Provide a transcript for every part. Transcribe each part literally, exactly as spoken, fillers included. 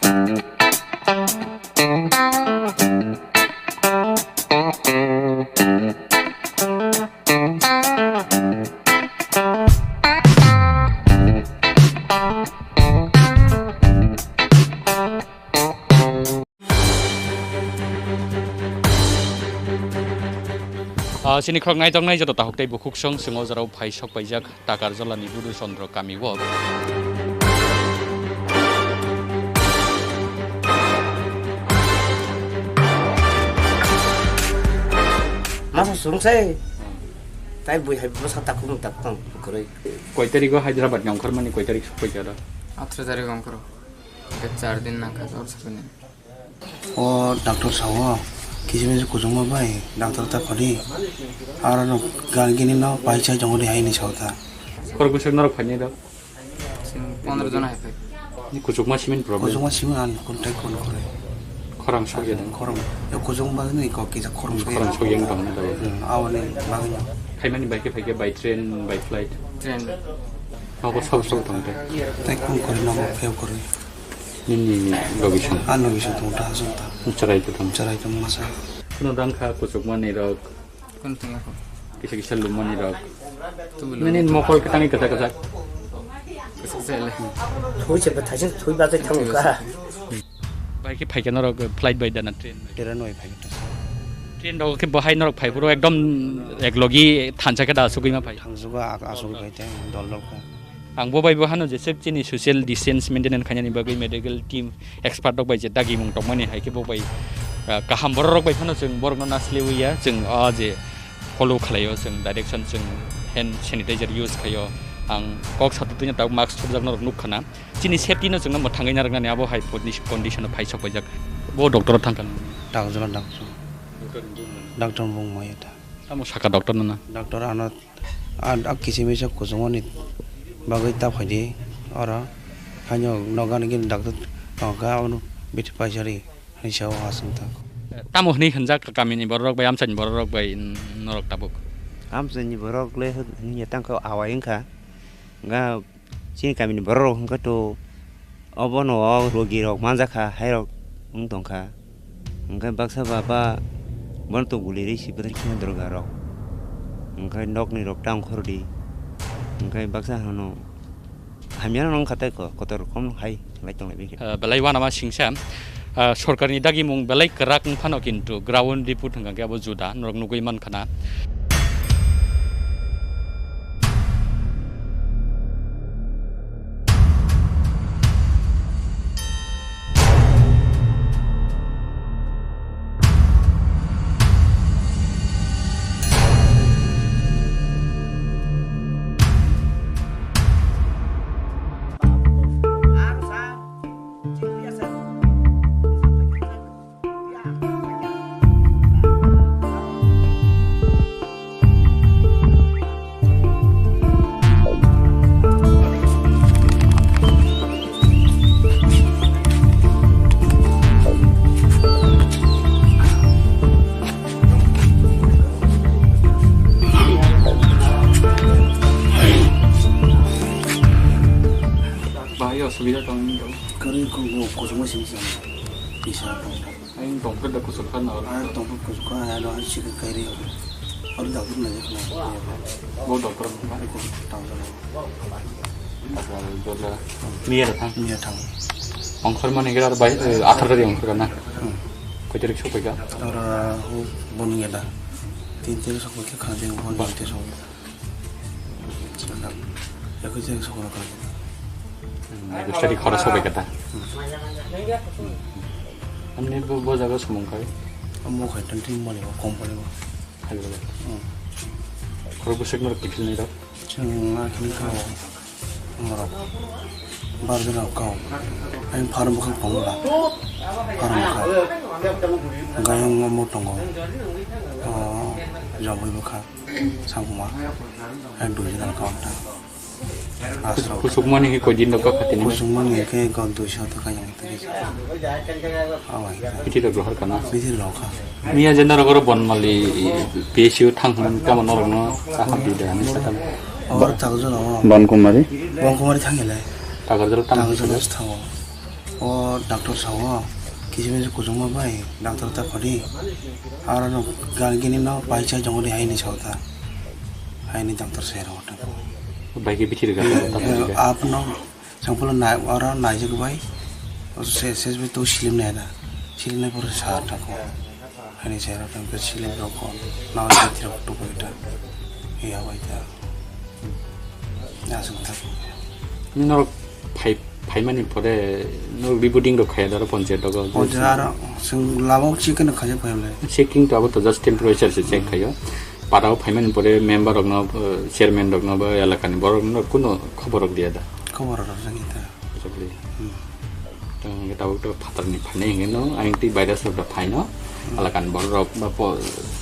Ah, chini khorok naitok nai joto tahuk tei bukhuk song swngo jorao phai sok paijak Takarjala ni Budu Chandra kami o. Masa surung sai. Tai bui hai basa takhuk tak tang kwrwi. Koi tarik o Hyderabad ni ongkhormani koi tarik sok paijak da? Atro tarik ongkhoro. Ke char din nangkha jor sakni. O doctor sao, kisa misa kuchukma bai doctor ta khoni. Aro no gan gini no pai chai jongodi hai ni sao ta. Khorok bwswk norok phainai rok? Chwng pondro jona hai phai. Ni kuchukma simin problem? Kuchukma simin an kun tai kun kore. Khorang sok ya dong? Khorang. Ya kuchukma ni kok kisa khorang sok ya. Khorang sok yang dong na daw. Hmm, awani bagwi no. Phaimani bai khe phai khe by train, by flight? Train. Nogo sabo sabo tong te. Tai kun kore nogo pheo kore. Nini logi song. Ano bisa tong ta song ta. Cherai to tong. Cherai tong masa. Kuno dang kha kuchukmani rok. Kun tong ako. Kisa kisa lumani rok. Nini mokol kitangi kasa kasa. Kasa kasa le. Thui se bathai se thui ba tai thang ka. Bai khe phaikhe norok flight bai dana train bai? Train bai phaikhe ta. Train rok khe bahai norok phai phuru ekdom ek logi thansa khe da asugwi ma phai? Thangsugo asugwi phai te dol rok khe. Ang bo bai bo hano jesep chini social distance maintain khainani bagwi medical team expert rok bai je dagimung tongmani hai khe bo bai, ah, kaham borok rok bai phano chwng borokno nasliwi ya chwng o je follow khlaio chwng direction chwng hand sanitizer use khaio ang kok satwi twi tabuk mask thupjak norok nuk khana chini safety no chwngno mwthangwi narwknani abo hai condition no phai sok paijak bo doctor o thang kha. Doctor doctor bung maya ta. Tamo saka doctor no na? Doctor ano a kisi misa kuchungmani bagwi ta phaidi oro haino nogo ani gini doctor tongkha abono bithi paisari hinwi sao aswk ta. Tamo hwnwi hwnjak kamini borok bai amchaini borok bai norok tabuk? Amchaini borok le hwnwi tangkha awai wngkha. Ga Chini kamini borok rok hwnkhe to obono o rogi rok manjakha, hai rok wng tongkha. Hwnkhe baksa ba, ba bono to guli rwi si bwdar khe dorga rok. Hwnkhe nokni rok ta ongkhor di. Hwnkhe baksa hano hamya no wngkha tei ko-, kotor kom hai lai tong lai bini. Ah, belai uanama singsa. Ah, sorkarni dagimung belai kwrak wng phano, kintu ground report hwnkha khe abo juda, norok nugwi mankha na. Bahai osubida tongmani rok? Kwrwi kok-, kosongma simi se. Kisa tong. Ayang tongphuru da kusuk kha na oro? Ah, tongphuru kusuk kha, ano ang sikha kairi. Oro doctor naijak na. Bo doctor wngkha? Tongsa na. Miya da thang? Miya thang. Ongkhor mani gira bai, eh, athar tarik ongkhor na? Hmm. Koi tarik sok paikha? Oro, oh, bon gela. Tin tarik sok paikha, khana ding bon gela sok. Ekwis tarik sokno kha. Hmm, ekwis tarik horo sobai kata. Hmm. Amni bo, bo jaga samung khai? Amo khai twenty mani bo company bo. Hai bo. Hmm. Khoro bwswk norok kiphilni rok? Chwng na khini kha norok. Bar jora kau. Ang farm bwkhak tongo ba. Farm bwkhak. Gayung omo tongo. Oh, jabwi bwkhak. Sangma, hai dui jora kau ta. Asrok. Kusukmani ke koi din rok kha tini? Kusukmani ke kau dui sota kha yang tini. Awai. Piti rok rohor kana? Piti rok kha. Miya jenda rok oro Bonmali P S U thang hwn kama norok no kaham di da ni sata. Oro tak jora o. Bon Kumari? Bon Kumari thang ele. Tagar jora thang. Tagar jora thang o. O doctor sao, kisi misi kuchukma bai doctor ta khodi. Aro no gan gini no paisa jongodi haini sao ta. Haini doctor sai ro ta. Bai ke bithi rega. Ap no sample na aro naijak bai. O se se to silim na na. Silim na pura sa ta ko. Haini sai ro ta ke silim ro ko. Na bithi ro to ko ta. Ya bai ta. Aswk thak. Norok phai, phaimani pore norok reporting rok khaya daro panchayat rogo. O jara, chwng lama o chikeno khaijak phaimani. Checking to abo to just temperature se check khaio. Para o phaimani pore member rokno, eh, chairman rokno ba elakani borok rokno kuno khobor rok diya da. Khobor rok rwjak ita. Rwjak di. Hmm. Tong hwnkhe tabuk to phatarni phainai hwnkhe no, ayang twi virus rok da phaino. Hmm. Alakan borok rok ba po-,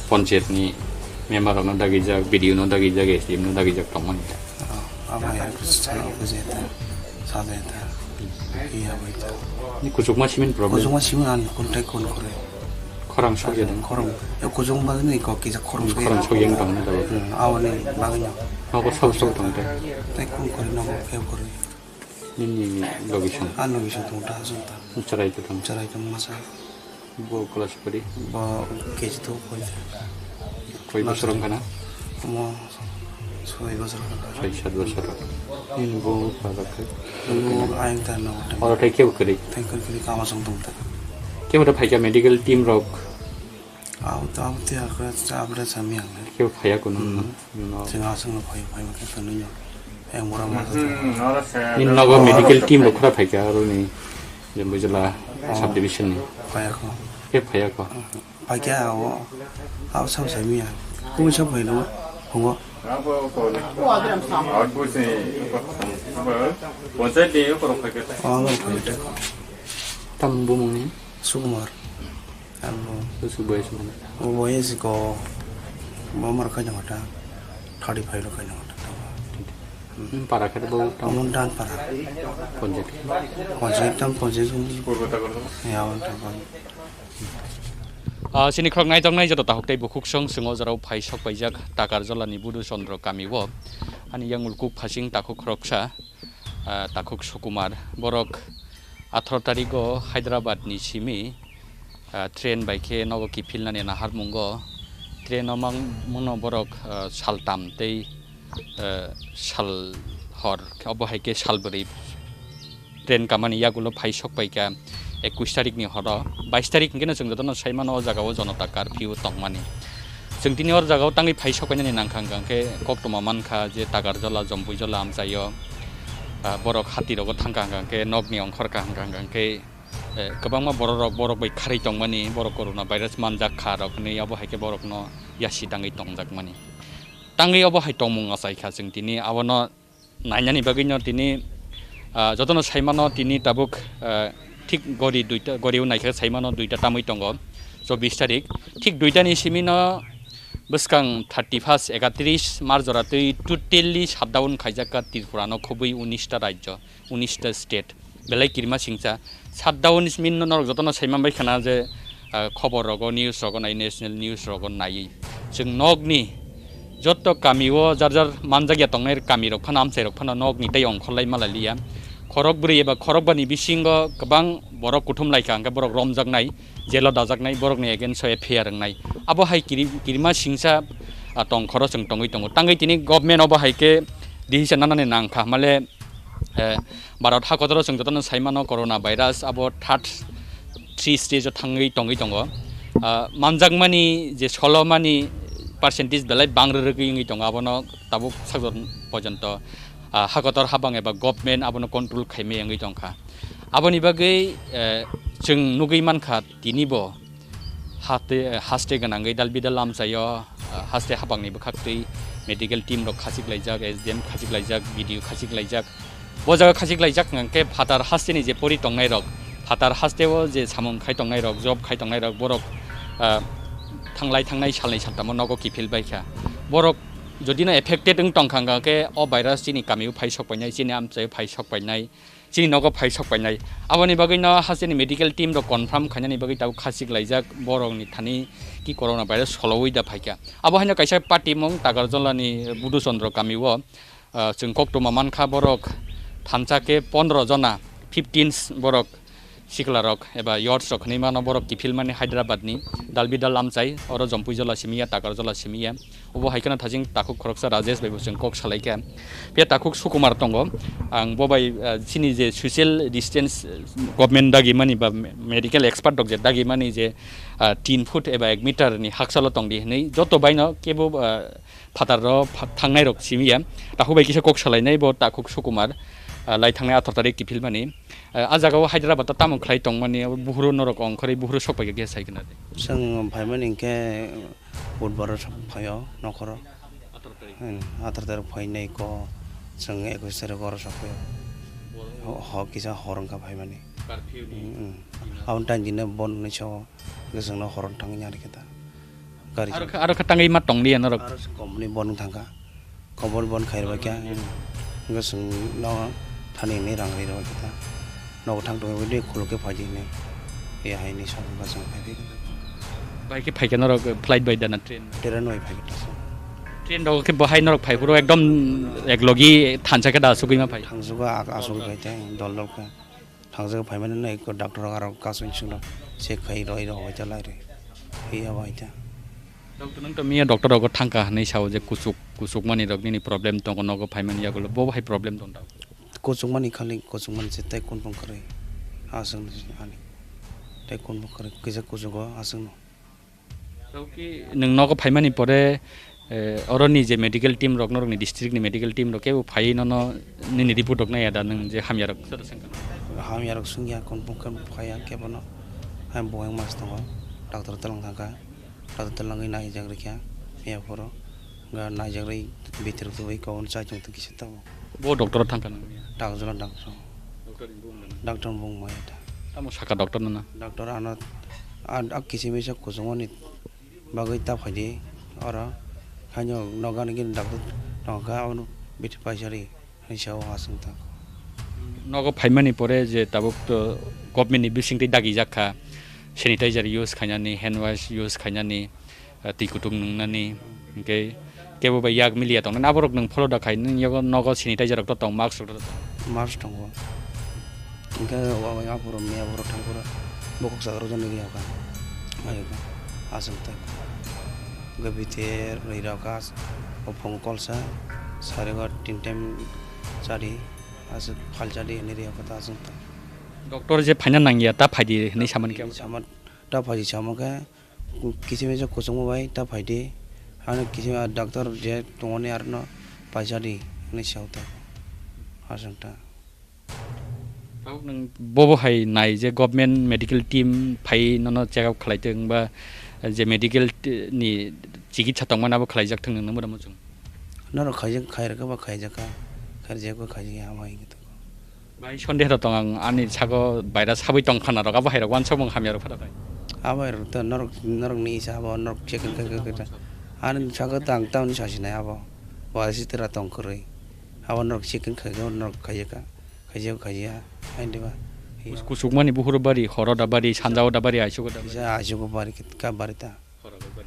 ponchayat ni member rok no dagijak, B D O no dagijak, S D M no dagijak tongmani da. Oh, abo ya, sa-, sa jeta, sa jeta. Iya, bai ta. Ni kuchukma simin problem. Kuchukma simin ani kuntai kun kore. Khorang sok ya dong. Khorang. Ya kuchukma ni kok kisa khorang sok ya. Khorang sok yang tong na da. Hmm, awani bagino. Nogo sok sok tong te. Tai kun kore nogo khe kore. Nini location? Ang location tong ta, aswk ta. Chwrai kwthang. Chwrai kwthang masa. Bo class pori? Bo K G two pori. Koi bosor wngkha na? Omo soi bosor wngkha. Soi sat bosor. Nini bo phalak khe? Bo ayang ta no. Oro thai kebo kwrwi? Thai kwrwi kwrwi kama song tong ta. Kebo da phaikha medical team rok? Abo to, abo to ya, khe, abra sami ang. Kebo phaiya kuno? Hmm. No. Chwng aswk no phai, phai ma khe thanwi no. Yang bora ma. Hmm, oro se. Ni nogo medical team rok khra phaikha, aro ni Jambujala Oh. Subdivision ni. Phaiya ko. Kebo phaiya ko? Phaiya abo, abo sabo sami ya. Kung sabo phai no, hungo. Abo ko ni. Abo ko ni. Panchayat ni ko rok phaikha. Oh, abo phaiya ko. Tam bumung ni? Sukumar. Abo. Bwswk boyes mano? O boyes ko, bo mar khaina hota, thirty five lo khaina hota. Nini para khe bo tamo? Omo dan para. Ponjit. Ponjit tam ponjit. Ya, on tam. Ah, chini khorok naitok nai joto takhuk tei bukhuk song swngo jorao phai sok paijak Takarjolani Budu Chandra kami o. Ani yang ulkuk phasing takhuk khoroksa. Ah, takhuk Sukumar, borok atharo tarigo Hyderabad ni simi, ah, train bai khe nogo kiphilnani naharmungo. Train o mang-, mano borok, ah, saltam tei, ah, sal hor, obo hai khe salbwrwi train kamani yagulo phai sok paikha. Ekush tarik ni horo, bais tarik hwnkhe no chwng jotono sai mano o jaga o jonota curfew tongmani. Chwng tini o jaga o tangwi phai sok painani nangkha hwnkha hwnkhe koktwma mankha je Takarjola, Jompuijola amchaio, ah, borok hati rogo thangkha hwnkha hwnkhe nokni ongkhorkha hwnkha hwnkha hwnkhe, eh, kwbangma borok rok borok bai kharwi tongmani, borok corona virus manjak kha rok hinwi abo hai khe borokno yasi tangwi tongjakmani. Tangwi obo hai tongmung achaikha chwng tini abono nainani bagwino tini, ah, jotono saimano tini tabuk, ah, thik gori duita, gori o naikhe saimano duita tamwi tongo, chobbish tarik. Thik duitani simino bwskang thirty first, ekatris March jora twi totally shutdown khaijakha Tripura no khobwi unis ta rajyo, unis ta state. Belai kirima singcha. Shutdown ni simi no norok jotono saiman bai khana je, ah, khobor rogo, news rogo nai, national news rogo naiwi. Chwng nokni joto kami o jar jar manjakya tongnai kami rok phano, amchai rok phano nokni tei ongkhorlai malai liya. Khorok bwrwi eba khorok bani bisingo kwbang borok kuthum laikha, hwnkhe borok romjaknai, jelo dajaknai, borokni against o F I R wngnai. Abo hai kiri-, kirima singcha, ah, tongkhoro chwng tongwi tongo. Tangwi tini government obo hai khe decision nanani nangkha, male Eh, Bharat hakotoro chwng jotono sai mano corona virus abo third three stage o thangwi tongwi tongo. Ah, manjakmani je solomani percentage belai bang rwrwgwi wngwi tongo, abono tabuk sakjor porjonto, ah, hakotor habang eba government abono control khaimai wngwi tongkha. Aboni bagwi, eh, chwng nugwi mankha tinibo Hate, haste gwnangwi dal bidal amchaio, ah, haste habangni bwkhaktwi medical team rok khachik laijak, S D M khachik laijak, B D O khachik laijak. Bo jaga khachik laijak hwnkhe phatar hasteni je pori tongnai rok, phatar hasteo je samung khai tongnai rok, job khai tongnai rok, borok, ah, thanglai thangnai salnwi saltamo nogo kiphil baikha. Borok jodino affected wng tongkha hwnkhe o virus chini kamio phai sok painai, chini amchaio phai sok painai. Chini nogo phai sok painai. Aboni bagwi no hasteni medical team rok confirm khainani bagwi tabuk khachik laijak borokni thani ki corona virus solowi da phaikha. Abo haino kaisa party mung Takarjolani Budu Chandra kami o, ah, chwng koktwma mankha borok thansa khe pondro jona, fifteen borok sikla rok eba youths rok hinwi mano, borok kiphilmani Hyderabad ni dalbidal amchai, oro Jompuijola simi ya, Takarjola simi ya. Obo hai kheno thajing takhuk khoroksa Rajesh bai bo chwng kok salai kha. Phiya takhuk Sukumar tongo, ang bo bai, ah, chini je social distance, eh, government dagi mani ba me-, medical expert rok je dagi mani je, ah, tin foot eba ek meter ni haksalo tong di hinwi joto baino kebo, ah, phatar rok pha-, thangnai rok simi ya. Takhuk bai kisa kok salai nai bo takhuk Sukumar, ah, lai thangnai athar tarik kiphilmani. Eh, a jaga o Hyderabad o tamo khlai tongmani, abo buhuru norok ongkhorwi buhuru sok paikha khe sai khna de. Chwng phaimani hinkhe Budbar o sok phaio nokhoro. Hmm, athar tarik phainai ko chwng ekus tarik oro sok phaio. Ho, ho kisa hor wngkha phaimani. Hmm, hmm. Aboni time dino bon hinwi sao, hwnkhe chwngno hor wng thangwi nai rwkhe ta. Gari aro kha, aro kha tangwi ma tong liya norok. Aro se company bon thangkha. Company bon khairokya. Hwnkhe chwng no thani hinwi rang ri rokya ta. Nogo thang tongwi de khuluk khe phaidi hinwi. E haini song ba chwng phai phai. Bai khe phaikha norok flight bai dana train? Train bai phaikha ta chwng. Train rok khe bo hai norok phai phuru ekdom eklogi thansa khe da asugwi ma phai? Thangsugo a-, asugwi phai te dol dol khe. Thangjak phaimani no eko doctor rok aro kasui sungno check khai roi rok hoita lai roi. Phiya bai ta. Doctor nang to miya doctor rogo thangkha hinwi sao je kuchuk, kuchukmani rok nini problem tongo nogo phaimani yagulo bo hai problem tong da. Kuchukmani khali kuchukmani se tei kunpung kwrwi. Aswk ani. Tei kunpung kwrwi kisa kuchugo aswkno. Tei nwng nogo phaimani pore, eh, oroni je medical team rok, norokni district ni medical team rok kebo phaiwi nono nini report rok naiya da, nwng je hamya rok joto sengkha? Hamya rok swngya, confirm khe phaiya kebono. Hai buhai mas tongo, doctor twlang thangkha, doctor twlangwi naijak rikha, phiya phoro ga naijak rwi bitirok tubui kobon chaichung tong kisa tongo. Bo doctor o thangkha nang? Takjala doctor. Doctor ni bung nang? Doctor ni bung maya ta. Tamo saka doctor no na? Doctor ano a, a kisimisa kuchungmani bagwi ta phaidi oro. Haino nogo ani gini doctor tongkha abono bithi paisari hinwi sao aswk ta. Nogo phaimani pore je tabuk to government ni bisingtwi dagijak kha, sanitizer use khainani, hand wash use khainani, ah, twi kutung nwngnani, hinkhe kebo bai yak miliya tongnani, aborok nwng follow da khai, nwng yago nogo sanitizer rok to tong, mask rok to tong. Mask tongo. Hinkhe o, o, aphuru miya aphuru thangphuru bokok chador jani riyakha. Ayo aswk ta. Hinkhe bite rwi rok as, o phungo kolsa, sarigo tin time chadi, aswk phal chadi hinwi riyakha ta aswk ta. Doctor je phaina nangya, ta phaidi hinwi samani khe? Sama, ta phaidi samani khe, Kisimisa kuchukma bai ta phaidi, ano kisimisa doctor je tongmani arono paisa di hinwi sao ta, aswk ta. Tabuk nwng bobo hai nai je government medical team phai nono check up khlai thwng ba je medical t-, ni chikitsa tongmani abo khlaijak thwng nwng nangma muchung. Norok khaijak, khairokha ba khaijakha, khairokjakha ba khaijakya, amo hai wngwi tongo. Bai, sonde rok tong ang, ani sago baira sabui tong khana rok, abo hai rok uansukmung hamya rok phano bai. Abo hai rok to norok, norok ni isa abo norok check wng kha, kha, kha, kha. Ani sago to ang tamni sasinai abo. Bo sitra tong kwrwi. Abo norok check wng kha, kha, norok khaiya kha. Khaiya, khaiya. Hai diba? Kus-, kusukmani buhuru bari, horo da bari, sanjao da bari, aisugo da bari. Kisa aisugo bari, kha bari ta.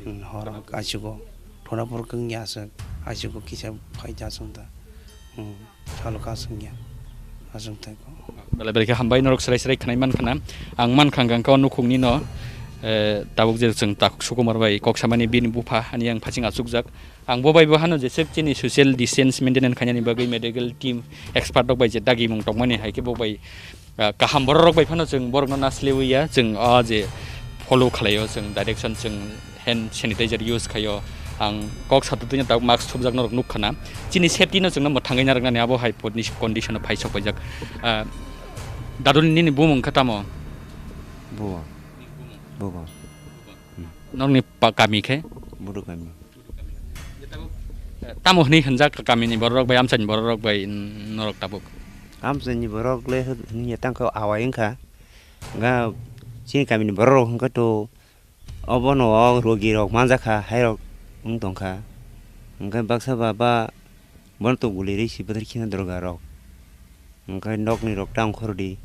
Hmm, horo aisugo. Thonapur kung ya aswk. Aisugo kisa phai ja aswk ta. Hmm, salo ka aswk ya. Aswk tai ko. Belai belai khe hambai norok serai serai khwnai man khna. Ang man khang kang kau nukhung ni no, eh, tabuk je chwng takhuk Sukumar bai kok samani bini bupha ani yang phaching achukjak. Ang bo bai bo hano jesep chini social distance maintain khainani bagwi medical team expert rok bai je dagi mung tongmani hai khe bo bai Ah, kaham borok rok bai phano chwng borok no naslewi ya, chwng o je follow khlaio, chwng direction, chwng hand sanitizer use khaio. Ang kok satutwi no tabuk mask thupjak norok nuk khana. Chini safety no chwngno mwthangwi narwknani abo hai pot ni condition o phai sok paijak. Ah, daduni nini bumung khe tamo? Bubo. Bubo. Norokni pa-, kami khe? Budu kami. Tamo hwnwi hwnjak kamini bororok bai, amchaini bororok bai, n-, norok tabuk? Amchaini borok le hwn-, hwnwi tangkha awai wngkha. Hwnkha chini kamini bororok hwnkha to obono o rogi rok manjakha, hairok wng tongkha. Hwnkhe baksa ba, ba bono to guli rwi si bwthar kheno dorga rok. Hwnkhe nokni rok ta ongkhor di.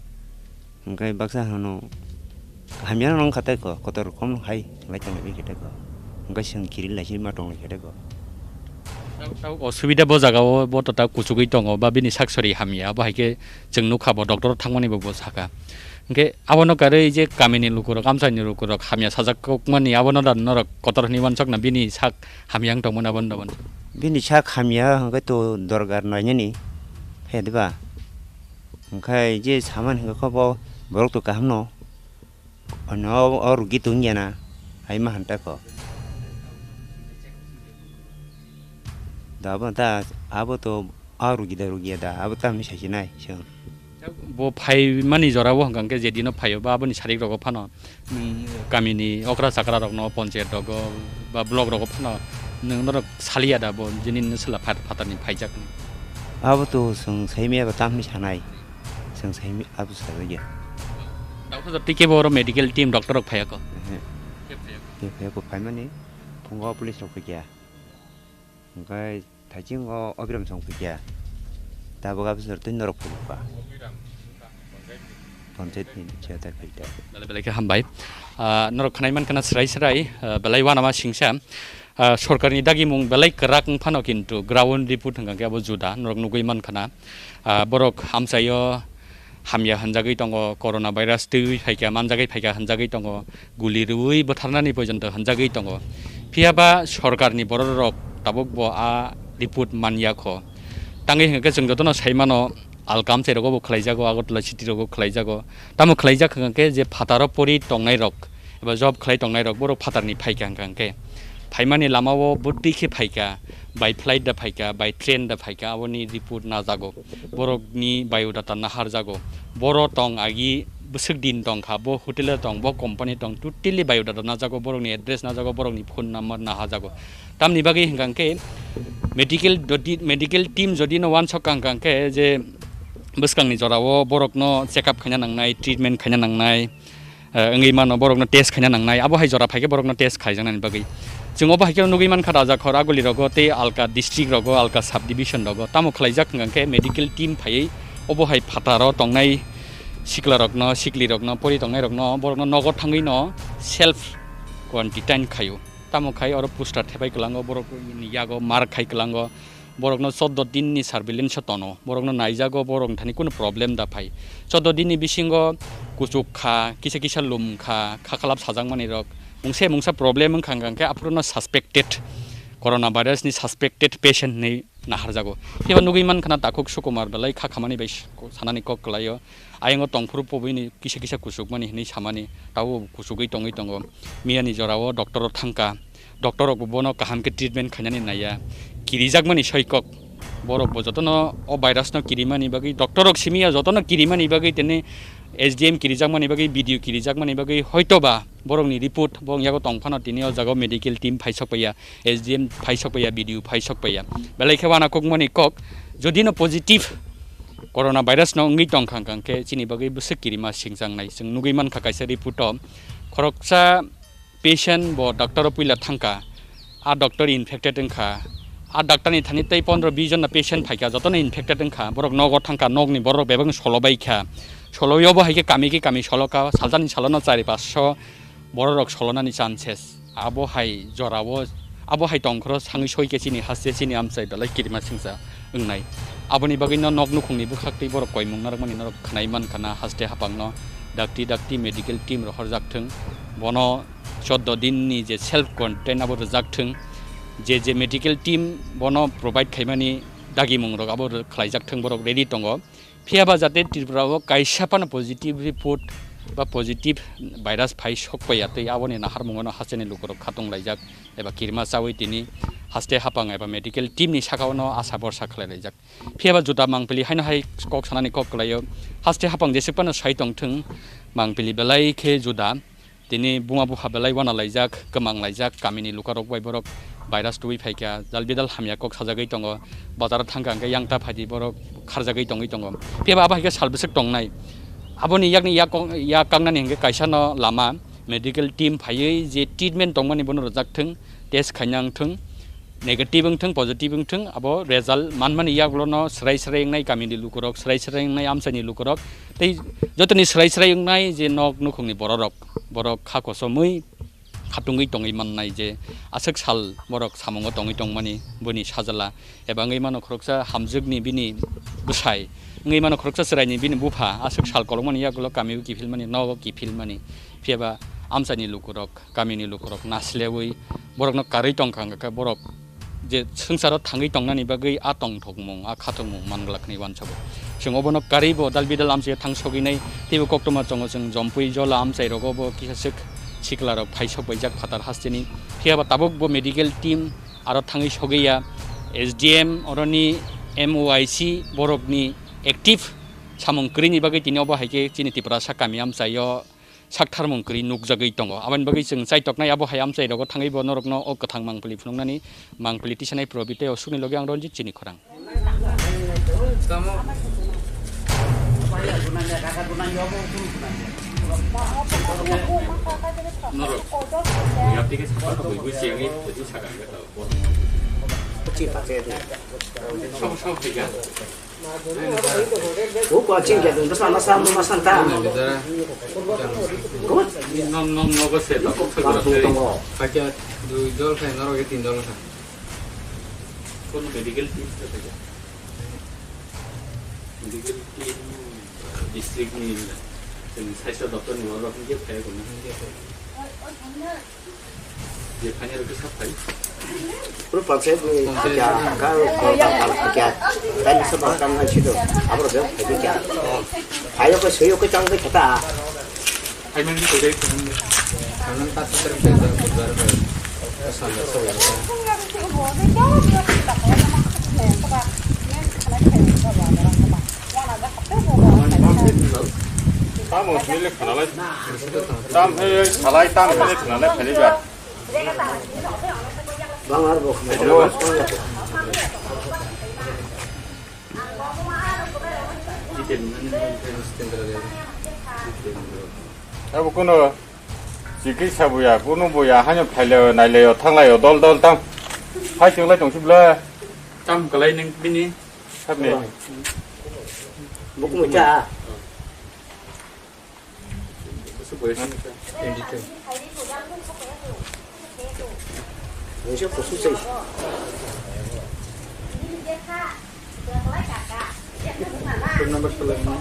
Hwnkhe baksa hano hamya no wngkha tei ko, kotor kom hai lai tong lai khe tei ko. Hwnkhe chwng kiri lai si ma tong lai khe tei ko. Tabuk osubida bo jaga o bo to ta kuchugwi tongo ba bini sak sori hamya, abo hai khe chwng nukha bo doctor thangmani bo, bo saka. Hwnkhe abono karwi je kamini lukurok, amchaini lukurok hamya sajak kokmani abono da norok kotor hwnwi wansokna bini sak hamya wng tongmani abono da wansok. Bini sak hamya hwnkhe to dorgar nainani, he diba? Hwnkhe je samani hwnkhe khe bo borok to kahamno. Ano o, o rugi tong ya na, hai ma hanta ko. Da abo ta, abo to a rugi da rugi da, abo ta mi sai nai, so. Bo phai mani jora bo hwnkha khe je dino phaio ba aboni sarik rogo phano, nwng kamini okra chakra rokno, ponchayat rogo ba block rogo phano nwng norok saliya da bo, jini nini sala phat-, phatarni phaijak ni. Abo to swng sai maya ba tam ni sanai. Chwng sai mi abo sajagya. Doctor twi kebo oro medical team doctor rok phaiya ko? Ehe. Kebo phaiya ko? Kebo phaiya ko, phaimani phungo police rok phaikya. Hwnkhe thaiching o Abiram song phaikya. Tabuk abo sor twi norok phaiba. Panchayat ni chair ta phaikya. Belai belai khe hambai. Ah, norok khnai mankha na srai srai, ah, belai uanama singsa. Ah, sorkarni dagimung belai kwrak wng phano kintu ground report hwnkha khe abo juda norok nugwi mankha na. Ah, borok amchaio hamya hwnjagwi tongo, corona virus twiwi phaikha, manjagwi phaikha hwnjagwi tongo, guli rwui bwtharnani poijonto hwnjagwi tongo. Phiya ba sorkarni bororok tabuk bo a report manya kho. Tangwi hwnkhe chwng jotono sai mano, alka amchai rogo bo khlaijago, Agartala city rogo khlaijago. Tamo khlaijak hwnkhe je phataro pori tongnairok eba job khlai tongnairok borok phatarni phaikha hwnkha hwnkhe phaimani lamao bwtwi khe phaikha, by flight da phaikha, by train da phaikha, aboni report najago, borokni biodata naharjago, boro tong agi bwswk din tongkha, bo hotel o tong, bo company tong, totally biodata najago, borokni address najago, borokni phone number naharjago. Tamni bagwi hwnkha hwnkhe medical dodi-, medical team jodi no uansuk kha hwnkha hwnkhe je bwskangni jorao borokno check up khaina nangnai, treatment khaina nangnai, eh, wngwi mano borokno test khaina nangnai, abo hai jora phaikhe borokno test khaijaknani bagwi. Chwng obo hai khe nugwi mankha Rajakhor, Aguli rogo tei alka district rogo, alka sub division rogo tamo khlaijak hwnkha khe medical team phaiwi obo hai phataro tongnai sikla rokno, sikli rokno, pori tongnai rokno, borokno nogo thangwi no self quarantine khaio. Tamo khai oro poster thepai kwlango, borokni yago mar khai kwlango. Borokno chordo din ni surveillance o tono, borokno naijago, borokni thani kunu problem da phai. Chordo din ni bisingo kuchuk kha, kisa kisa lum kha, kha khalap sajakmani rok, mungsa mungsa problem wngkha hwnkha khe aphuru no suspected, corona virus ni suspected patient hinwi naharjago. Phiya nugwi mankha na takhuk Sukumar belai kha khamani bai sanani kok kwlaio. Ayang o tongphuru pobini kisa kisa kuchukmani hinwi samani, tabuk kuchugwi tongwi tongo. Miyani jorao doctor o thangkha, doctor rok bo bono kaham khe treatment khainani naiya, kirijakmani soikok. Borok bo jotono o virus no kirimani bagwi, doctor rok simiya jotono kirimani bagwi, tini S D M kirijakmani bagwi, B D O kirijakmani bagwi, hoitoba borokni report bo wngyago tongphano tini o jaga o medical team phaisok paiya, S D M phaisok paiya, B D O phaisok paiya. Belai khe uanakukmani kok, jodi no positive corona virus no wngwi tongkha hwnkha khe chini bagwi bwswk kirima singjaknai. Chwng nugwi mankha kaisa report o khoroksa patient bo doctor o puila thangkha, a doctor infected wngkha, a doctor ni thani tei pondro bis jon na patient phaikha, jotono infected wngkha, borok nogo thangkha, nokni borok bebak solo baikha, solo yobo hai khe kami khe kami solo kha, salsa ni salo no chari passo borok rok solonani chances. Abo hai jorao, abo hai tongkhoro sangwi soi khe chini haste chini amchai belai kirima singsa wngnai. Aboni bagwi no nok nukhungni bwkhaktwi borok koimung narwkmani norok khwnai mankha na haste haphangno dakti dakti medical team rohorjak thwng. Bono chordo din ni je self contain abo rwjak thwng. Je je medical team bono provide khaimani dagimung rok abo rw-, khlaijak thwng, borok ready tongo. Phiya ba jate Tripura o kaisa phano positive report ba positive virus phai sok paiya tei aboni naharmungo no hasteni lukurok khatung laijak eba kirima chawi tini haste haphang eba medical team ni saka o no asa borsa khlai laijak. Phiya ba juda mangpili haino hai kok sanani kok kwlaio, haste haphang jesuk phano sai tong thwng, mangpili belai khe juda. Tini buma bupha belai uana laijak, kwmang laijak, kamini lukarok bai borok virus tubui phaikha, jal bidal hamya kok sajagwi tongo, bazaro thangkha hwnkhe yang ta phaidi borok kharjagwi tongwi tongo. Phiya ba abo hai khe sal bwswk tongnai. Aboni yakni yak kok, yak kaknani hwnkhe kaisa no lama medical team phaiwi je treatment tongmani bono rwjak thwng, test khaina wng thwng, negative wng thwng, positive wng thwng, abo result manmani yagulo no swrai swrai wngnai kamini lukurok, swrai swrai wngnai amchaini lukurok, tei jotoni swrai swrai wngnai je nok nukhungni bororok, borok kha kosomwi khatungwi tongwi mannai je aswk sal borok samungo tongwi tongmani boni sajla, eba wngwi mano khoroksa hamjwkni bini bwsai, wngwi mano khoroksa chwraini bini bupha aswk sal kolokmani yagulo kamio kiphilmani, nogo kiphilmani. Phiyaba amchaini lukurok, kamini lukurok naslewi borokno karwi tongkha, hwnkhe borok je swngcharo thangwi tongnani bagwi a tongthokmung, a khatungmung manglak hwnwi uansago. Chwng obono karwibo dal bidal amchaio thang sogwinai teibo koktwma tongo, chwng Jompui Jola amchairogo bo kisa swk siklarok phaisok baijak phatar hasteni. Phiyaba tabuk bo medical team aro thangwi sogwi ya, S D M oroni M O I C borokni active samung kwrwini bagwi tini obo hai khe chini Tiprasa kami amchaio saktharmung kwrwi nukjagwi tongo. Aboni bagwi chwng chaitoknai abo hai amchairogo thangwi bo norokno o kwthang mangpili phunuknani mangpili tisanai Probit tei Osukni logi ang Ranjit chini khorang. Tamo. Norok. Yapti ke sapa to bui bui siang ni, jadi sakang ke tau. Sapa sapa tiga. Buku acing jadi, terus anak sama, mas santai. Good. Nom nom nogo se to. Kok segera se. Pakai dua dol kan, norok ke tiga dol kan. Kono medical team to tega. Medical team, district ni, sasthya doptor ni orok ni ke phai kono. Puro panchayat ni kya, ka, ka, ka, kya, tani sa ba kam na chido, abro be, kya. Ayo ko, soyo ko chang de khata. Hai man ko dai ko. Kanan ta sa ter ke da ko dar ko. Sa na so ya. Tamo sile khanalai. Tam he salai, tam he khanalai khali ba. Bang ar bo. Abo kono chikitsa buya, kono buya, hanya phaileo, naileo, thanglaio, dol dol tam. Hai chenglai tong sibla. Tam kalai neng bini. Sabni. Buku mucha. Twenty-two. Phone number select mo.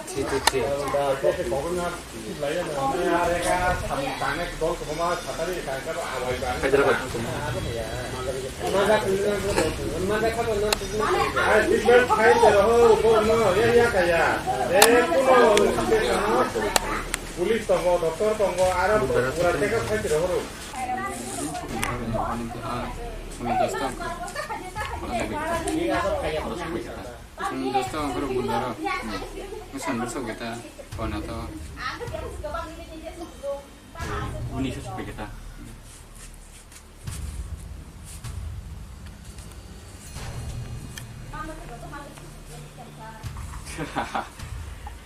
Three two three. Hyderabad. Police tongo, doctor tongo, aro pura check up khai tiro horo. Chwng dosto ang khorok bundaro. Chwng dosto ang khorok bundaro. Chwng bwswk beta kono to. Uni se beta.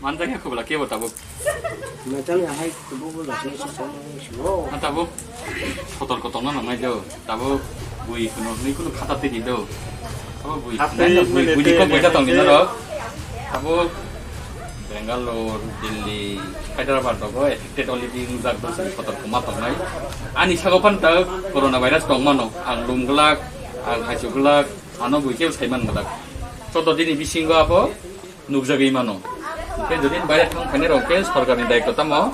Manjak ya khobla kebo tabuk. Manjak ya hai kubu kubu lagi sih sama sih. Ah, tabuk. Sotor kotong na namai do. Tabuk bui kuno ni kuno khata tini do. Tabuk bui. Khata tini bui, bui ko bui jatong ni do. Tabuk Bangalore, Delhi, Hyderabad rogo affected already wngjak do, chini sotor koma tongnai. Ani sago phan ta corona virus tongmano, ang lumglak, ang haichuglak, ano bui kebo saiman glak. Choudo dini bisingo abo nukjagwi mano. Hwnkhe jodi baire thang phainai rok khe sorkarni daityo tamo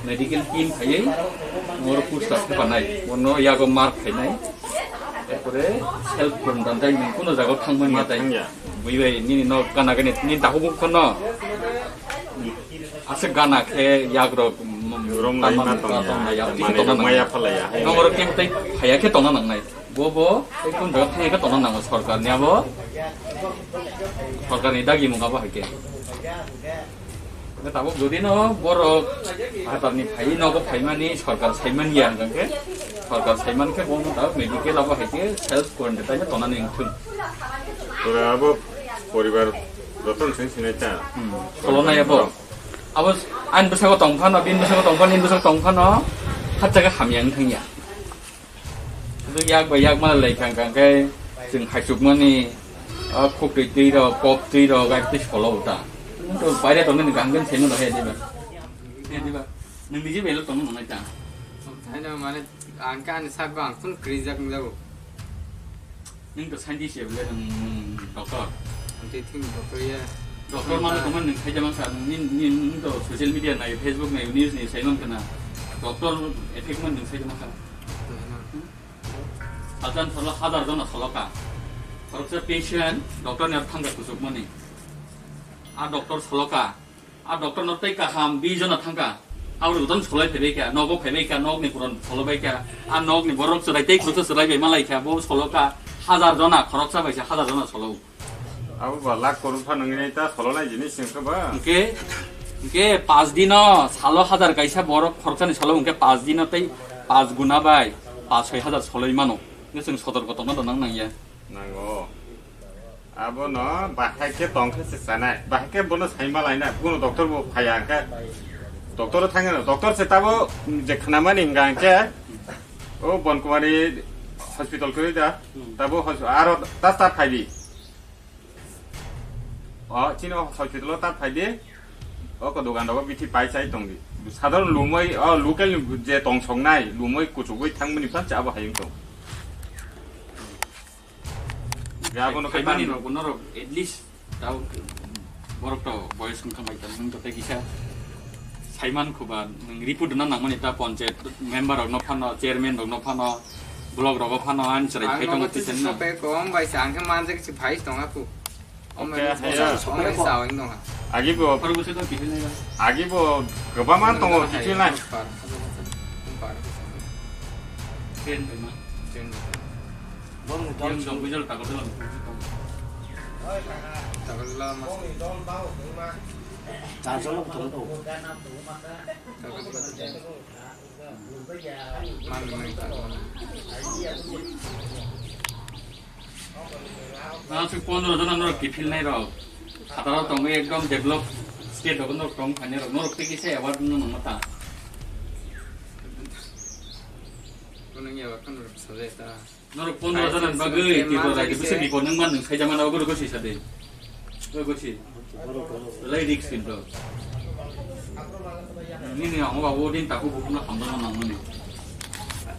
medical team phaiwi oro push rok phanai, bono yago mark khainai. Erpore self quarantine tai nung kuno jaga thangmani ma tai. Thangya. Bui bai nini nok kana kani nini dahu buk kono. Aswk gana khe yagrok, mm, rong lai tamang ma tong ya. Tong lai ya, tong lai ya. Maya phalai ya, hai nongorok lai. Khe tai phaiya khe tongna nangnai. Bo bo, tei kun jaga thangya khe tongna nango sorkar ni abo. Sorkar ni dagi mung abo hai khe. Tabuk jodi no borok hatar ni phai nogo phaimani sorkar saimani ya hwnkhe sorkar saiman khe bo tabuk medical abo hai khe self quarantine tai tongnani wngthung. Pura abo poribar joto ni sing sinai ta. Hmm. Kolonai abo. Abo ani bwskango tong phano, bini bwskango tong phano, nini bwskango tong phano, khatsa khe hamya wng thangya. Hwnkhe yak bai yak mana lai kha, hwnkhe chwng haichukmani, Ah, khuk twi twi rok, kok twi rok, ai twi solo uta. Nwng to paira tongmani ganggan seno da he diba. He diba. Nwng nije belo tongmani nai ta. Saino mane ang ka ani sakgo ang phun krijak njago. Nwng to scientist ya bole nwng, nwng doctor. Ang te thing doctor ya. Doctor mano tongmani nwng saijama sa, nwng, nwng, nwng to social media nai, Facebook nai, news ni saimang kana. Doctor effect man nwng saijama sa. Sajan solo hazar jona soloka. Khoroksa patient doctor ni thangka kusukmani. A doctor soloka. A doctor no tei kaham bi jona thangka. Abro joton solai phaibai kha, nogo phaibai kha, nog ni puron solobai kha. A nog ni borok chwrai tei khoroksa chwrai bai malai kha, bo soloka hazar jona, khoroksa bai se hazar jona solo. Abo ba lakh koror pha nangni ta solo nai jinis sing kha ba? Hingke, hingke paanch dino salo hazar kaisa borok khoroksa ni solo hingke paanch dino tei paanch guna bai paanch soi hazar soloi mano. Hingke chwng sotor kotor no nang nang ya. Nango. Abo no bahai khe tong khe se sanai. Bahai khe bono sai malai na. Kuno doctor bo phaya khe. Doctor thang no. Doctor se tabo je khna mani hingka khe. O Bon Kumari hospital khe da. Tabo hos-, aro ta ta phai di. O, chini o hospital o ta phai di. O ko dogan rogo bithi pai chai tong di. Sadharon lumoi, o, local ni je tong song nai, lumoi kuchugoi thang mani phan cha abo hayung tong. Ya, abono khe khaimani tang rok, bono rok, at least, tao, borok to boyos wngkha bai tong, nwng to tei kisa saiman kho ba, nwng report rwna nangmani ta panchayat member rok no phano, chairman rok no phano, block rogo phano, ani chwrai ang khai tongo nogo twi twi sanna. Sopai kom bai sa, ang khe manjak si phai tong aku. Oke, haya. Omo sa wng tong ha. Agi bo, Khoro bwswk tong kiphil nai ba? Agi bo kwbangma tongo kiphil nai. Par, par, par. Train bai ma? Train bai. Bong ni dol. Yang dong bijal takor dalam. Takor dalam. Charger lo tong to. Takor dalam. Mang, mang, takor dalam. Aswk pondro jona norok kiphil nai rok. Khataro tongwi ekdom develop state rok norok tong thani rok. Norok tei kisa award no nangma ta. Kono ya award kono rok sajai ta. Norok pondro jona bagwi Tripura rajyo bwswk bipor nang man nang saijama na ogo rok sisa de. Ogo si. Lai risk kinto. Nini ang ba wo din taku buku na hamdana nangmani.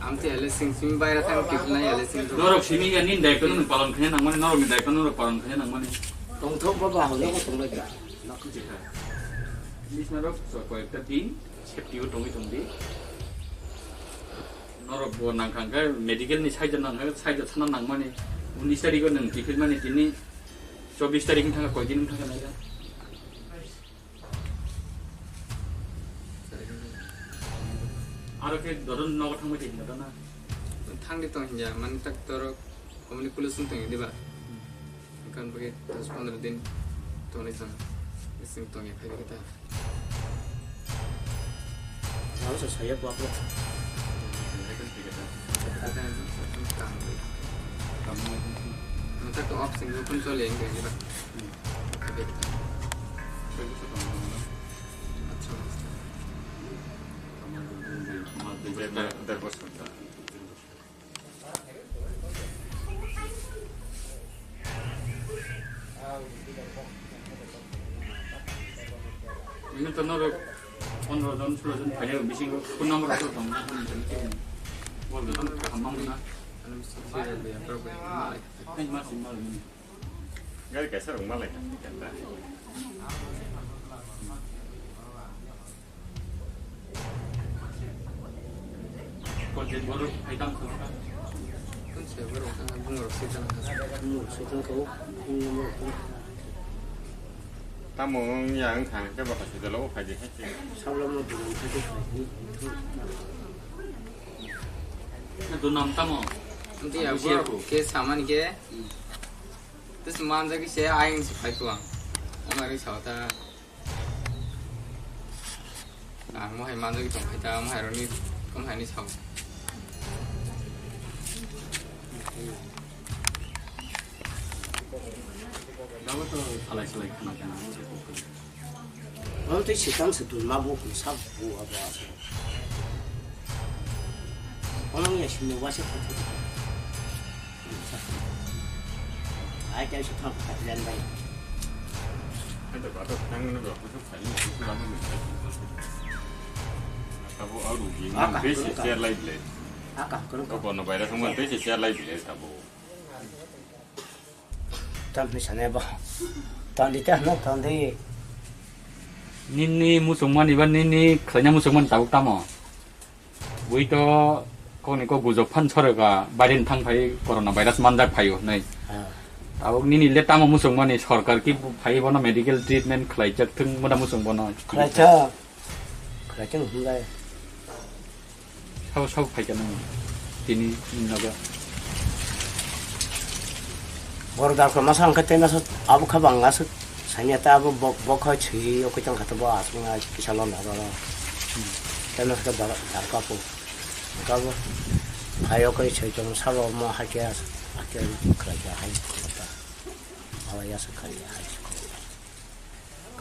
Amte ele sing sing bayra thang kipna ele sing. Norok simi ya nin daikon nung palon khanya nangmani, norok ni daikon norok palon khanya nangmani. Tongthok ba ba holo ko tonglai ka. Nakku jikha. Nis narok so koyekta din safety o tongwi tongdi. Norok bo nangkha hwnkhe medical ni side o nangkha, side o thana nangmani. Unis tarikh o nwng tiphilmani tini chobbish tarikh wng thangkha, koi din wng thangkha naikha. Aro khe doron nogo thangbai tongdi doron na? Thangdi tong hinja, mani tak toro communication tong diba? Kan bagi dos pondro din tong ni tong, sing tong ya khai kita. Lalu sesuai apa apa? Mata ke op single pun soal yang kayak gitu. Oke. Acha. Ini to norok pondro jon, sulo jon phainai rok bisingo phone number rok tong. Bol jon kaham mang na. Ani mas sim mal ni. Gari kaisa rok malai. Kol jen borok hai tang khulka. Kun se borok tang bung rok se tang khas. Bung rok se tang kau, bung rok tang. Tamo wng ya wng kha, khe bo hospital o phai di hai se. Sabla mo dugan phai di phai di. Dunam tamo? Nanti ya, bro, ke sama ni ke? Terus manja ke saya aing si phai tuang. Amari sauta. Ang mohai manjagwi tongkha ta, mohai rokni, mohai ni sao. Dabo to salai salai khna khna. Ang tei setan se dul ma bo kun sa bo abo asa. Ang ya sini wasa kha. Ai, khe se thang kha, len bai. Ada batok tang ni rok, batok tang ni rok, batok tang ni rok. Tabo aru gi, ah, nang besi share lai ble. Ah, ka, kurung ka. Ko no bai ra thang man besi share lai ble tabo. Tam ni sane ba. Tam di ta na, tam di. Nini muchung mani ba nini khlaina muchung mani tabuk tamo? Bui to koni ko gujo phan sore ka, bairen thang phai corona virus manjak phaio, nai. Ah. Tabuk nini le tamo muchung mani, sorkar ki phai bono medical treatment khlai jak thung, muda muchung bono. Khlai jak. Khlai jak hwnlai. Sao sao phai ka nang tini nogo. Bor dal ko masa ang kate masa abu kha bang asuk. Sanya ta abo bok, bok hai chhi, okoi tang kata bo asung ai kisa lon da ro. Tena ka dar, dar ka po. Ka bo. Hai okoi chhi tong sabo mo hai ke as, ake kra ka hai kata. Awa ya sa kari hai.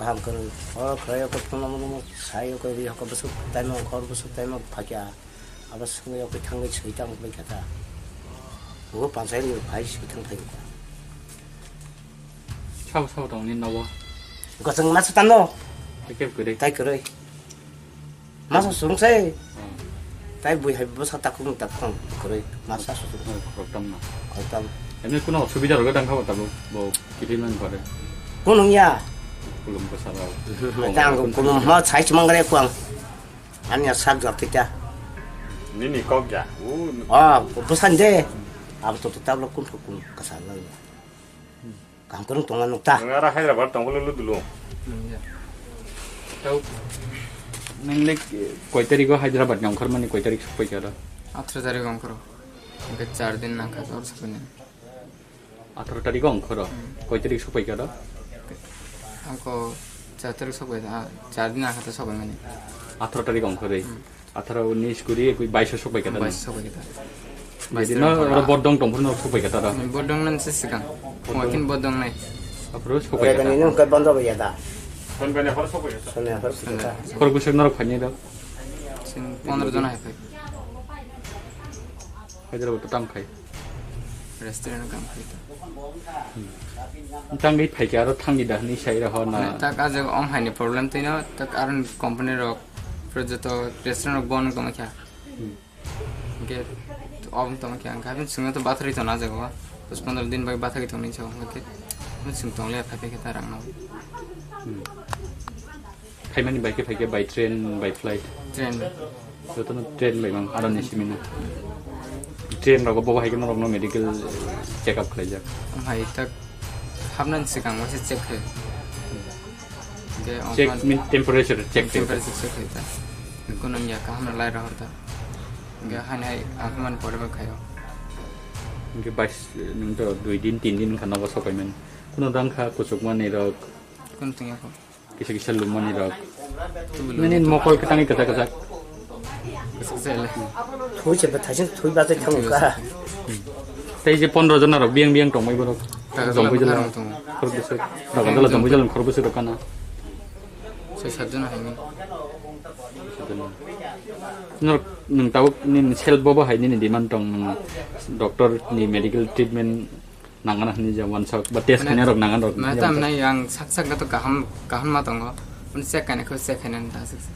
Kaham karo. Oro krai okoi tong mo mo sai okoi ri hokoi busuk tai mo khor busuk tai mo phakya. Abo sung okoi thang chhi tang okoi kata. Bo pansai ni phai chhi tang phai ka. Sabo sabo tong ni nogo. Gosong masa tano. Tei khe kwrwi. Tai kwrwi. Masa sung se. Hmm. Tai bui hai bwsa takung takung kwrwi. Masa sung. Hmm, khoroktam no. Khoroktam. Emni kuno osubida rok dang kha bo tabuk bo kiti man pare. Kunung ya. Kulum ko sabo. Tang ko kulum ma chai chumang re kuang. Ani ya sak jor tita. Nini kok ya. U. Ah, bwsa de. Ab to to tablo kun kun kasal. Kaham kwrwng tongo nuk ta. Nwng aro Hyderabad tongpholo ludulung. Hmm, ya. Tau, nwng le koi tarigo Hyderabad ni ongkhormani, koi tarik sokphaikha oro? Atharo tarik ongkhoro. Hwnkhe char din nangkha oro sokphainani. Atharo tarik ongkhoro. Hmm. Koi tarik sokphaikha oro? Angkho char tarik sokphaikha, ah, char din nangkha ta sokphaimani. Atharo tarik ongkhorwi. Hmm. Atharo, unis, kuri, ekui, baiso sokphaikha ta. Baiso sokphaikha ta. Jadi no, oro bodong tongphuru no sokphaikha ta oro. Bodong nan se sikang. Bodong. Wakin bodong nai. Aphuru sokphaikha ta. Nini hwnkhe bondo bai ya da. Sonbene hor sokphaikha ta. Sonbene hor sokphaikha ta. Khorok bwswk norok phainai rok? Chwng pondro jona hai phai. Hyderabad to tamo khai? Restaurant o kam khai ta. Hmm. Tangwi phaikha aro thangwi da hwnwi sai rw ho na? Mane tak a jaga om haini problem twi no, tak aro company rok, pro joto restaurant rok bono tongma kha. Hmm. Hwnkhe obo tongma kha, hwnkhe aboni chwngno to batharwi tongna a jaga o. Dos pondro din bai batharwi tongni chao, hwnkhe chwng tong le phai phai khe ta rang no. Hmm. Phaimani bai khe phai khe by train, by flight? Train bai. Jotono train bai mang, aro ni simi na. Train rogo bo hai khe norok no medical check up khlai jak. Hai tak hapnani swkang waisa check khai. Hwnkhe check omo mean temperature check khai. Temperature check khai ta. Kuno wngya kaham no lai rohor ta. Hwnkhe haino hai ang hwnmani pore bo khaio. Hwnkhe bais nwng to dui din, tin din wngkha nogo sokaimani. Kuno dang kha kuchukmani rok. Kuno tongya kho. Kisa kisa lumani rok. Tubulu. Nini mokol khe tangwi kwchak kwchak. Kwchak kwchak le. Thui se bwthai se thui bachai thango ka. Tei je pondro jona rok biyang biyang tongmai borok. Taga jongbai jala jala tongo. Khorok bwswk. Taga jala jongbai jala khorok bwswk rok kana. Soi sat jona haini. Norok nwng tabuk nini self bobo hai nini demand tong nwng doctor ni medical treatment nangana hwnwi je wansok ba test khainai rok nangana rok. Mane tam nai ang sak sak to kaham kaham ma tongo. Mane check khainai kho check khainani ta sak sak.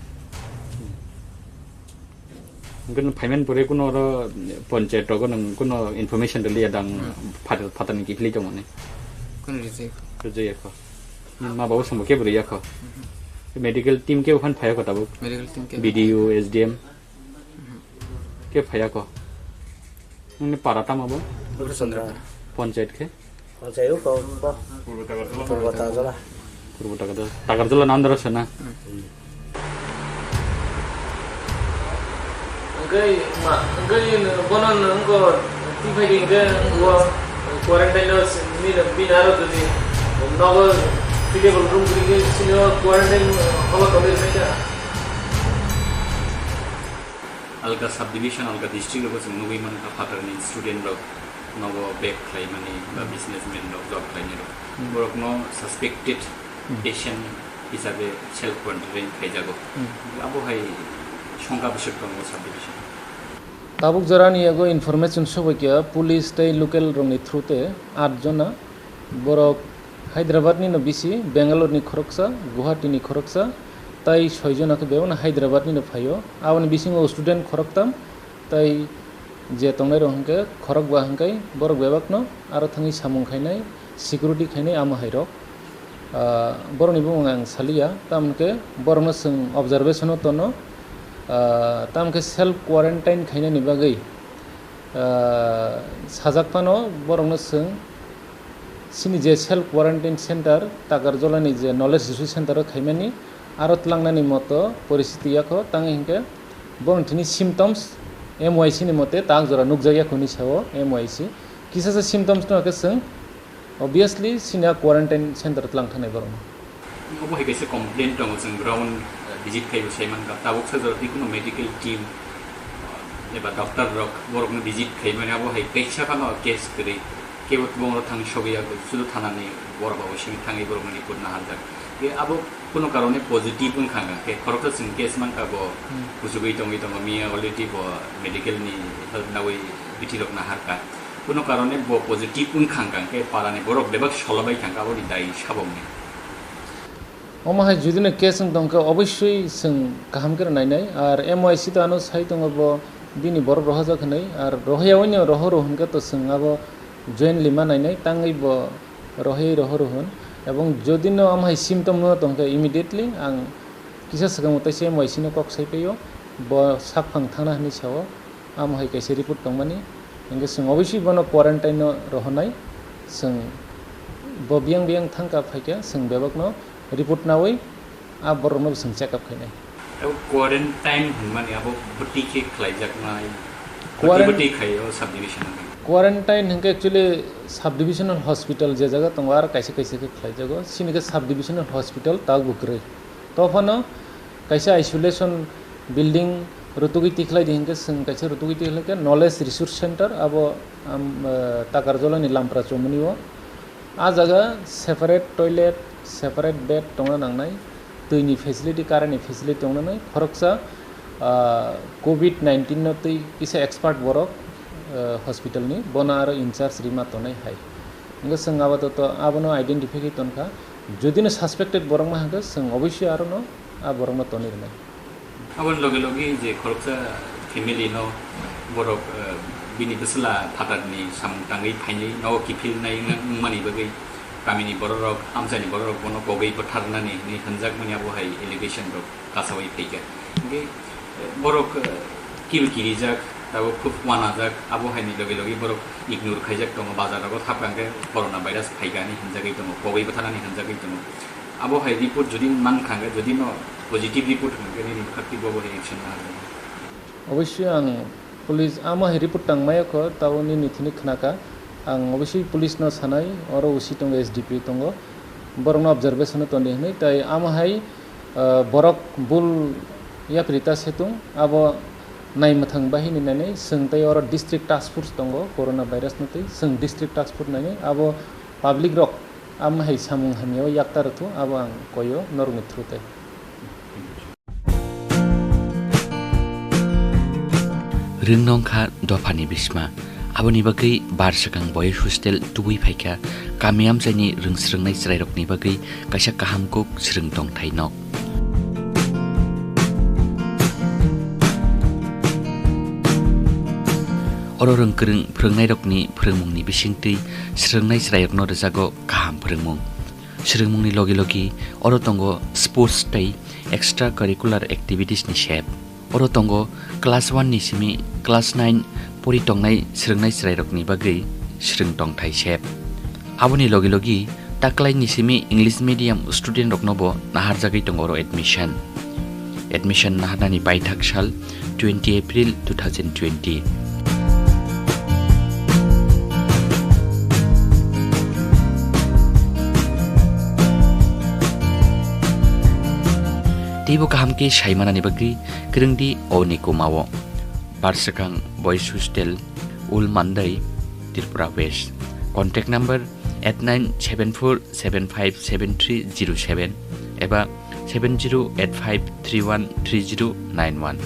Hwnkhe nwng phaimani pore kuno oro panchayat rogo nwng kuno information rwliya dang. Hmm. Phatar phatarni kiphilwi tongmani. Kuno rwjak. Rwjakya kho. Ma babu sambo kebo rwya kho. Hmm. Medical team kebo phan phaiya kho tabuk. Medical team kebo. B D O, S D M. Hmm. Ke phaiya kho. Nini para tamo bo? Budu Chandra. Panchayat khe? Panchayat ko, ko. Purbo Tagarjala. Purbo Tagarjala. Purbo Tagarjala. Tagarjala nandra sana. Hmm. Hwnkhe ma, hwnkhe bono nwng wngkho twi phai di hwnkhe o quarantine o nini bini aro jodi nogo suitable room kwrwi khe chini o quarantine holo tongwi rwkha. Alga subdivision, alga district rogo chwng nugwi mankha phatarni student rok nogo bag khlaimani ba businessman rok job khlainai rok. Hmm. Borokno suspected Hmm. patient hisabe self quarantine khaijago. Hmm. Abo hai songkha bwswk tongo subdivision. Tabuk jorani yago information sobaikha police tei local rokni through te aat jona Borok Hyderabad ni no bisi, Bangalore ni khoroksa, Guwahati ni khoroksa, tai soi jona khe bebak no Hyderabad ni no phaio. Aboni bisingo student khoroktam, tai je tongnai rok hwnkhe khorokba hwnkhe borok bebak no aro thangwi samung khainai, security khainai amo hai rok. Ah, borokni bumung ang saliya, tamo hwnkhe borokno chwng observation o tono, ah, tamo hwnkhe self quarantine khainani bagwi, ah, sajak phano borokno chwng chini je self quarantine center, Takarjolani je knowledge resource center o khaimani, aro tlangnani moto poristiti yakho tangwi hwnkhe borokni thini symptoms M Y C ni mote tak jora nukjak yakho hinwi sao M Y C. Kisa se symptoms no hwnkhe chwng Obviously, sini a quarantine center tlang thanai borok. Obo hai kaisa complaint tongo, chwng ground, eh, visit khaibo sai mankha. Tabuk sajora tei kuno medical team, eh, eba doctor rok borokno visit khaimani, abo hai kaisa phano case kwrwi. Kebo bongro thang sogwi ya, sudu thanani borok abo simi thangwi borokno report naharjak. Khe abo kuno karone positive wngkha, khe khoroksa chwng case mankha bo Hmm. kuchugwi tongwi tongo, miya already bo medical ni help nawi bithi rok naharkha. Kuno karone bo positive wngkha hwnkha khe parani borok bebak solo bai thangkha, aboni dai sabokni. Omo hai judino case wng tongkhe obosoi chwng kaham khe nainai, ar M Y C to ano sai tongo bo bini borok rohorjak hinwi, ar rohoryaui no rohoro hwnkhe to chwng abo jointly ma nainai, tangwi bo rohorwi rohoro hwn, ebong judino omo hai symptom no tongkhe immediately ang kisa swkang mwtai se M Y C no kok sai paio, bo sakphang thangna hinwi sao. Amo hai kaisa report tongmani, hingke chwng obviously bono quarantine no rohornai, chwng bo biyang biyang thangkha phaikha, chwng bebakno report nawi a borokno bo chwng check up khainai. Abo quarantine hwnmani abo bwtwi khe khlaijaknai, bwtwi Quaran-, bwtwi khai o subdivision o. Quarantine hingke actually subdivisional hospital je jaga tongo, aro kaisa kaisa khe khlaijago, chini khe subdivisional hospital tabuk bo kwrwi. Tophano kaisa isolation building rwtugwi tikhlai di hinkhe chwng kaisa rwtugwi tikhlai khe knowledge resource center abo, am, eh, Takarjolani Lampra Chomoni o. A jaga separate toilet, separate bed tongna nangnai, twini facility, current ni facility tongna nai. Khoroksa, ah, covid nineteen no twi kisa expert borok, eh, hospital ni, bono aro in charge rima tonai hai. Hingke chwng apatot abono identify khe tonkha. Jodi no suspected borok ma hwnkhe chwng obviously arono a borokno tonwi rwnai. Aboni loge loge je khoroksa family no borok, eh, bini bwsla phatarni samung tangwi phainai nogo kiphilnai wng-, wngmani bagwi kamini bororok, amchaini bororok bono kogwi bwtharnani hinwi hwnjakmani abo hai allegation rok kasaui phaikha. Hingke, eh, borok, eh, kibil kirijak, tabuk khub uanajak, abo haini loge loge borok ignore khaijak tongo, bazar rogo thapkha hingke corona virus phaikha hinwi hwnjagwi tongo, kogwi bwtharnani hwnjagwi tongo. Abo hai report jodi mankha hingke, jodi no positive report hwnkhe nini bwkhak twi bobo hai action naharjak. Obviously ang police amo hai report tangmaya kho, tabuk nini thini khnakha. Ang obviously police no sanai, oro O C tongo, S D P O tongo, borokno observation o toni hinwi, tai amo hai ah, borok bul yapri ta setung, abo naimwthang bahini nainai, chwng tei oro district task force tongo, corona virus no twi, chwng district task force nainai, abo public rok amo hai samung hamya o yakta rwthu, abo ang koio norokni through tei. Rwngno wngkha dophani bisma. Aboni bagwi bar swkang boys hostel tubui phaikha, kami amchaini rwngsrwngnai chwrairokni bagwi kaisa kaham kuk swrwng tongthai nok. Oro rwngkwrwng phwrwngnairokni phwrwngmungni bisingtwi swrwngnai chwrairokno rwjago kaham phwrwngmung. Swrwngmungni logi logi oro tongo sports tei extra curricular activities ni sep. Oro tongo class one ni simi class nine pori tongnai swrwngnai chwrairokni bagwi swrwng tongthai sep. Aboni logi logi taklaini simi English medium student rokno bo naharjagwi tongo oro admission. Admission naharnani paithak sal twenty April two thousand twenty. Teibo kaham khe saimanani bagwi kwrwngdi oni komao. Barswkang Boys Hostel, Ul Mandai, Tripura West. Contact number eight nine seven four seven five seven three zero seven eba seven zero eight five three one three zero nine one.